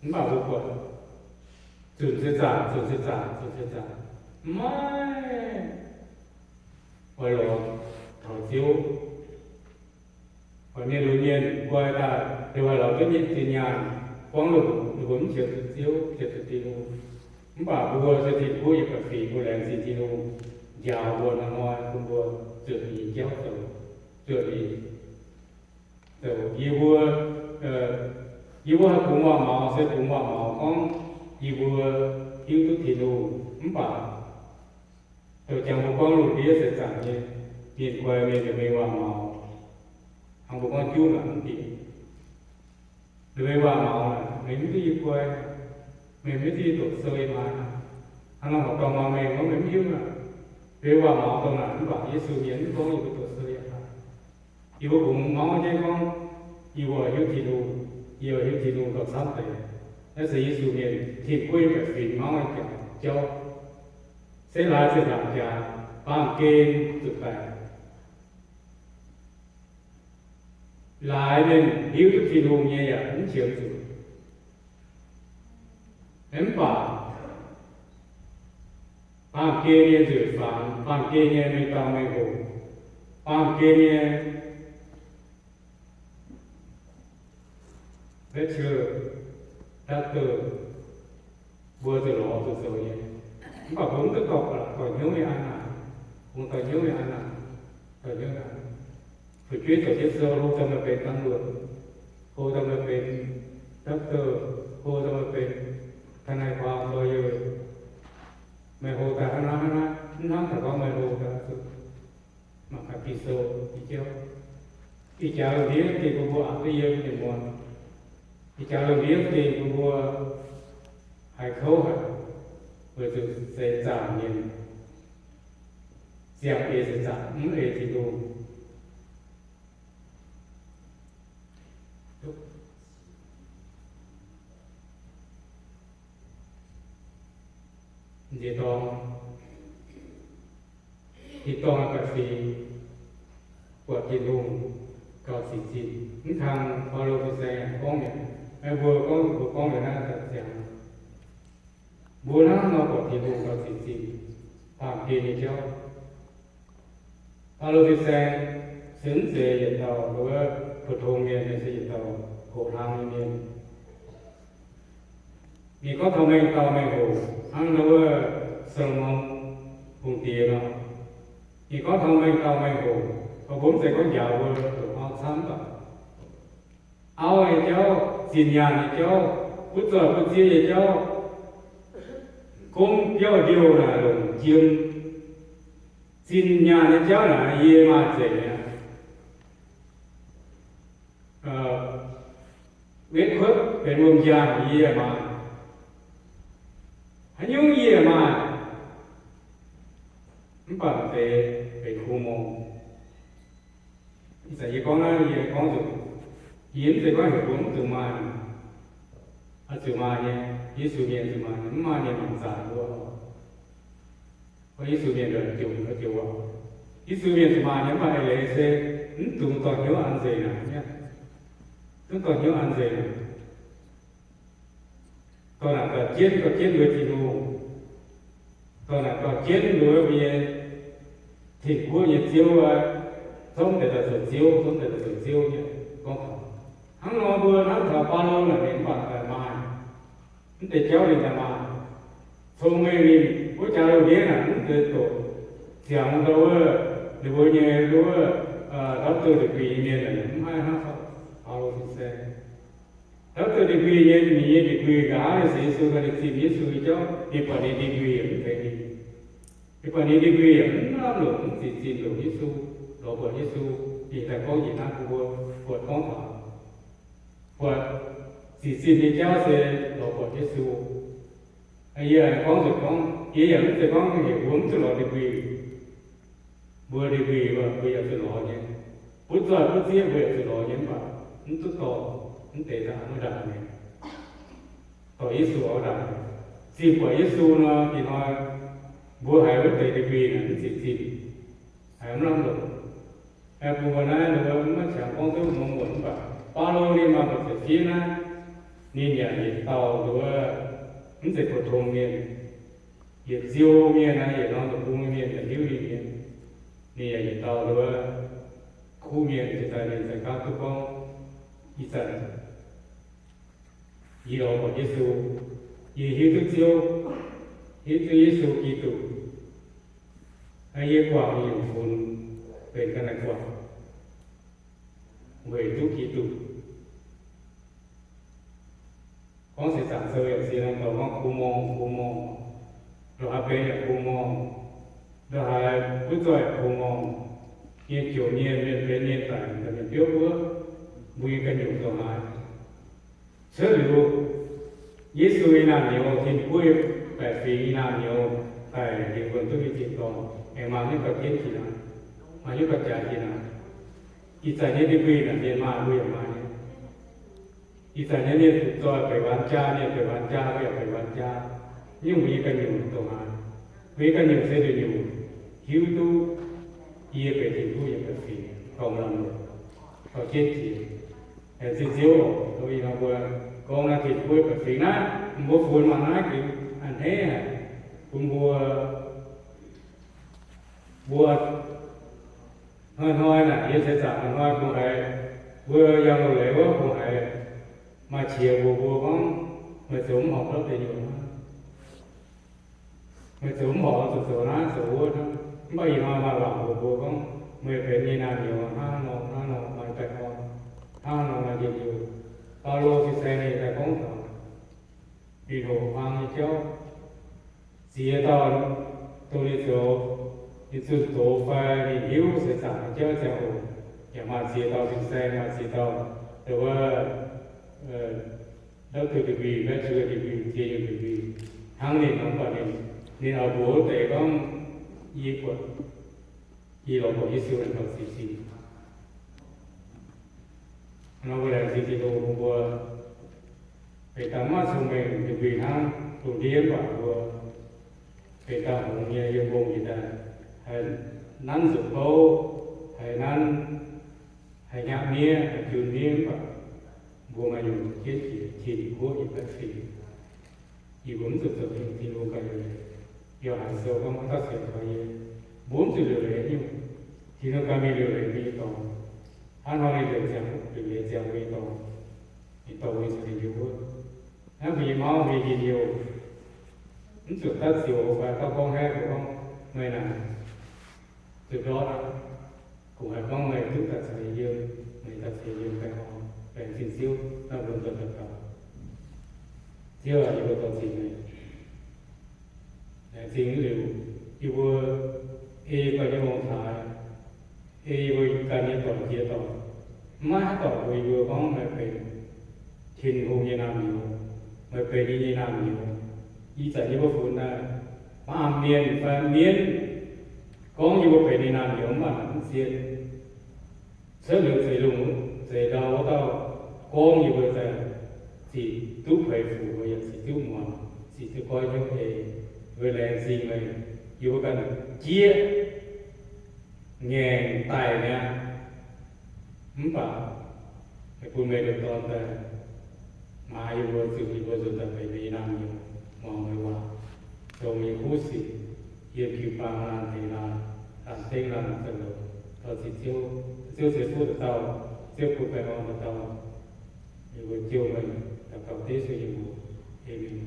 Mv baac mbuo buatc zunc se zaangc, zunc se zaangc, zunc se zaangc, maiv oix lorz taux Ziouv. Buatc mienh lunx mienh guai daaih, ninh oix lorz duqv nyei zinh nyaanh, buangv lungh, ninh mbuo mv qiex zuqc Ziouv, qiex zuqc Tin-Hungh. Mv baac mbuo se Tin-Guoqv nyei baeqc fingx, mbuo laengz zingh Tin-Hungh njaaux mbuo hnoi-hnoi bun mbuo zuotc ninh nyei jauv zoux, zuotc ninh zoux. Yie mbuo, yie mbuo haih bungx waac maux se bungx waac maux gorngv yie mbuo hiuv duqv Tin-Hungh, mv baac douc jangx mbuo buangv lungh ndiev se zaangc nyei, mienh guai mienh ndongc mengh waac maux, hnangv mbuo gorngv juv naaic mv bieqc. Ndongc mengh waac maux naaic, meih mv duqv yie guai, meih mv duqv yie doqc sou yie maa. Hnangv nor horpc dorngh maaih mengh gorngv meih mv hiuv aqv. Ndongc mengh waac maux dongh naaic mv baac Yesu mienh mv gorngv yie mbuo doqc sou yie maa. Yie mbuo kungx mauv jienv gorngv, yie mbuo hiuv Tin-Hungh, yie hiuv Tin-Hungh gauh camv deix. Naaiv se Yesu mienh Tin-Guoqv nyei baeqc fingx mauv nyei jauv. Se laaix ziepc nzaangc jaax, baamh gen zuqc daic. Laaix mienh hiuv duqv Tin-Hungh nyei yaac mv qiemx zuqc. Mv baac baamh gen nyei nzueic fangx, baamh gen nyei mengh dauh mengh hoc, baamh gen nyei bachelor, doctor, mbuo zuqc lorz zuqc zoux nyei. Mv baac mbuo mv duqv dorh, dorh hnyouv nyei aqv naaic, bungx dorh hnyouv nyei aqv naaic, dorh hnyouv aqv. Fu'jueiv zoux jienv sou, hlo daaih meih benx ตำรวจ, hlo daaih meih benx ด็อกเตอร์, hlo daaih meih benx ทนายความ, lawyer. Meih hlo daaih hnangv naaiv hnangv naaiv, mv hnamv taux gorngv meih hlo daaih zuqc mangc gaax Ging-Sou nyei jauv. Ih jaax lungh ndiev dingh bun mbuo aqc duqv yiem nyei muonz. Ih jaax lungh ndiev dingh bun mbuo haiz kouv haic, weic zuqc seix zaangc mienh ziangh eix seix zaangc, mv eix Tin-Hungh. Nziex dorngx, nziex dorngx baeqc fingx buatc Tin-Hungh gauh sic zinh. Mv kang Baulo fin-saeng gorngv mi'aqv, mbuo gorngv, mbuo gorngv liuz naaiv daaih ziangx, mbuo hnangv nor buatc Tin-Hungh gauh sic zinh, baamh gen nyei jauv. Baulo fin-saeng se mv zeiz yietc dauh wuov 普通 mienh, se yietc dauh hoqc hlang nyei mienh. Ninh gorngv taux mengh dauh mengh hoc hnangv nor wuov Saa^lo^morn Hungh Diex nor. Ninh gorngv taux mengh dauh mengh hoc, mbuo mv zeiz gorngv njaaux mbuo longc auv camv baac auv nyei jauv, zinh nyaanh nyei jauv, butv zoih butv zieqv nyei jauv, gomv biauv ndiouh naaic longc jiem. Zinh nyaanh nyei jauv naaic yie maaih nzengc aqv. Wetv kuotv benx wuom-njang yie maaih, haaix nyungc yie maaih, mv baac deix benx kungx-morng. Ih zanc yie gorngv naaiv, yie gorngv zuqc, yie mv zeiz gorngv heuc mbuo mv zuqc maaih, oix zuqc maaih nyei. Yesu mienh zuqc maaih nyei, mv maaih mienh mangc zaanc mbuo. Gorngv Yesu mienh jomc, jomc aqv. Yesu mienh zuqc maaih nyei, mv baac eix leiz se mv dungx dorh hnyouv an nzengc naaic, mv dungx dorh hnyouv an nzengc naaic. Dorh naaic gauh jienv, gauh jienv mbuo Tin-Hungh. Dorh naaic gauh jienv mbuo, mbuo nyei Tin-Guoqv nyei Ziouv, zomv deix daaih zoux Ziouv, zomv deix daaih zoux Ziouv nyei. Gorngv taux hnangv nor, mbuo hnamv taux Baulo naaic, ninh mv baac daaih maaih, mv deix jauv ninh daaih maaih. Cong-mengh ninh wuov jaax lungh ndiev naaic mv zeiz doqc ziangx ndau wuov, ninh mbuo nyei wuov doctor degree nyei mienh, mv haih hnangv Baulo fin-saeng. Doctor degree nyei, ninh nyei degree nqa'haav ninh sienx Yesu, ninh zinh Yesu nyei jauv, ninh buatc ninh degree yaac mv tengx ninh. Ninh buatc ninh degree yaac mv lamh longc, mv sic zinh longc Yesu, lorz buatc Yesu. Ninh daaih gorngv njiec naaiv bun mbuo buatc gorngv taux buatc sic zinh nyei jauv se lorz buatc Yesu. Yie gorngv zuqc gorngv, yie yaac mv zeiz gorngv heuc mbuo mv zuqc lorz degree. Mbuo degree mbuo yaac zuqc lorz nyei. Butv zoih butv zieqv mbuo yaac zuqc lorz nyei, mv baac mv duqv dorh mv deix daaih wuov ndaangc nyei. Dorh Yesu wuov ndaangc. Zinh buatc Yesu nor, ih hnoi mbuo haiz wuov deix degree naaic mv sic zinh, haiz mv lamh longc. Bun mbuo naaiv mbuo maiv qangx gorngv duqv muangx muonc, mv baac Baulo ninh maaih mbu'ziex fiev naaiv, Ninh yaac yietc dauh nduov, mv zeiz pou-tong mienh, yietc ziou mienh naaiv, yietc norm deic-bung mienh yaac hiuv ninh mienh. Ninh yaac yietc dauh nduov, kuv mienh jiex daaih ninh za'gengh duqv gorngv, ih zanc yie lorz buatc Yesu, yie hiuv duqv Ziouv, hiuv duqv Yesu Giduc. Naaiv yie guangc nyungc funx benx ga'naaiv guangc weic duqv Giduc. Gorngv seix zaangc sou yaac ziex norm dorngx gorngv Coupon, Coupon, ndongc haaix benx yaac Coupon, ndongc haaix butv zoih yaac Coupon, mienh jomc mienh, mienh benx mienh daic, mienh biopv wuov, mbuo nyei ganh nyungc ndongc haaix. Cuotv liuz Yesu nyei naamh nyouz, Tin-Guoqv nyei baeqc fingx nyei naamh nyouz daic, dingc wuonh duqv nyei tin-dorngh aengx maaih nyungc gauh jienv jiex naaic, maaih nyungc gauh jaaix jiex naaic. Ih zanc nyei ninh mbuo yaac mienh maaih, mbuo yaac maaih nyei. Ih zanc nyei mienh zuqc zoih beic waanx jaa, mienh beic waanx jaa, mbuo yaac beic waanx jaa. Nyungc mbuo nyei ganh nyungc ndongc haaix, mbuo nyei ganh nyungc se nduqc nyungc hiuv duqv yie benx Tin-Guoqv nyei baeqc fingx, dorh mv lamh longc, dorh jienv jiex. Laengz zingh Ziouv oc, dongh ih hnoi mbuo gorngv naaiv Tin-Guoqv baeqc fingx naaiv, mbuo funx mangc naaiv gengh a'hneiv haic bun mbuo. Mbuo hnoi-hnoi naaic, yie seix zaangc hnoi-hnoi kungx haiz, mbuo yangh loz-leiz wuov kungx haiz maaih qiex mbuox mbuo gorngv, meih zoux mv horpc wuov deix nyungc hnangv. Meih zoux mv horpc zuqc zoux naaiv zoux wuov hnangv. Mv baac ih hnoi maaih waac mbuox mbuo gorngv, meih benx yie nyei naamh nyouz hnangv nor hnangv nor maaih baengh orn, hnangv nor maaih njien-youh. Baulo fin-saeng ninh daaih gorngv taux ninh hoqc hmuangx nyei jauv, ziex dauh dongh ninh zoux, ninh zunh doz fai ninh hiuv seix zaangc nyei jauv ziangh hoc, yaac maaih ziex dauh fin-saeng, maaih ziex dauh, dongh wuov, doctor degree, bachelor degree, ziex nyungc degree hnangv ninh nor, mv baac ninh, ninh oix mbuox wuov deix gorngv, yie buatc, yie lorz buatc Yesu naaiv taux zingh zingh. Nor mbuo laengz zingh Tin-Hungh bun mbuo benx dauh maiv cong-mengh degree hnangv, dongh ndiev mv baac mbuo benx dauh hngongx nyei yiem mbong jiex daaih, haih nanv nzuqc bouv, haih nanv, haih hnyapv miev, haih jun miev, mv baac mbuo maaih nyungc jienv jiex Tin-Guoqv nyei baeqc fingx. Yie mbuo mv zuqc zoux heuc Tin-Hungh ganh liuc leiz. Yo^han Sou gorngv, dauh sienx kaux yie, mbuo mv zuqc liuc leiz nyungc. Tin-Hungh ganh mingh liuc leiz mbuo nyei dorngx. Hnangv nor ninh liuc ziangx, liuc leiz ziangx mbuo nyei dorngx, ninh dorh mbuo caux ninh njoux wuov. Naaiv mbuo nyei mauv, mbuo nyei njien-youh, mv zuqc daav zioux fai daav gorngv haeqv mbuo gorngv, meih naaic zuqc ndortv aqv. Kungx haih gorngv meih duqv daaih caux yie yiem, meih daaih caux yie yiem baengh orn, laengz zingh Ziouv. Naaiv mbuo daux gaux. Ziouv aac, yie mbuo dorh zingh meih. Laengz zingh liuz, yie mbuo ei yie ganh nyei ong-taaix, ei yie mbuo ganh nyei doic jiex doic, maiv haaix doic mbuox yie mbuo gorngv meih benx Tin-Hungh nyei naamh nyouz, meih benx yie nyei naamh nyouz. Ih zanc yie mbuo funx naaiv baamh mienh fai mienv gorngv yie mbuo benx ninh naamh nyouz mv baac mv zien. Cuotv liuz zeix lungh zeix ndau wuov dauh gorngv yie mbuo daaih ziqc duqv peix fuc, yaac ziqc duqv muangx, ziqc duqv goiv hnyouv ei. Yie mbuo laengz zingh meih, yie mbuo ganh jieqv ngaengc daic mi'aqv. Mv baac bun meih nduqc dorn daaih maaiz yie mbuo, zuqc yie mbuo nzuonx daaih benx meih nyei naamh nyouz, muangx meih waac, zoux meih nyei kuv sic, yiem jiu-baang laanh deix laanh, laanh dengv laanh zanc longx. Dorh ziqc Ziouv, Ziouv ceix fuqv dauh dauh, Ziouv bun baengh orn dauh dauh. Yie mbuo jouh meih, daux gaux dengv Yesu nyei mbuox. Aamen.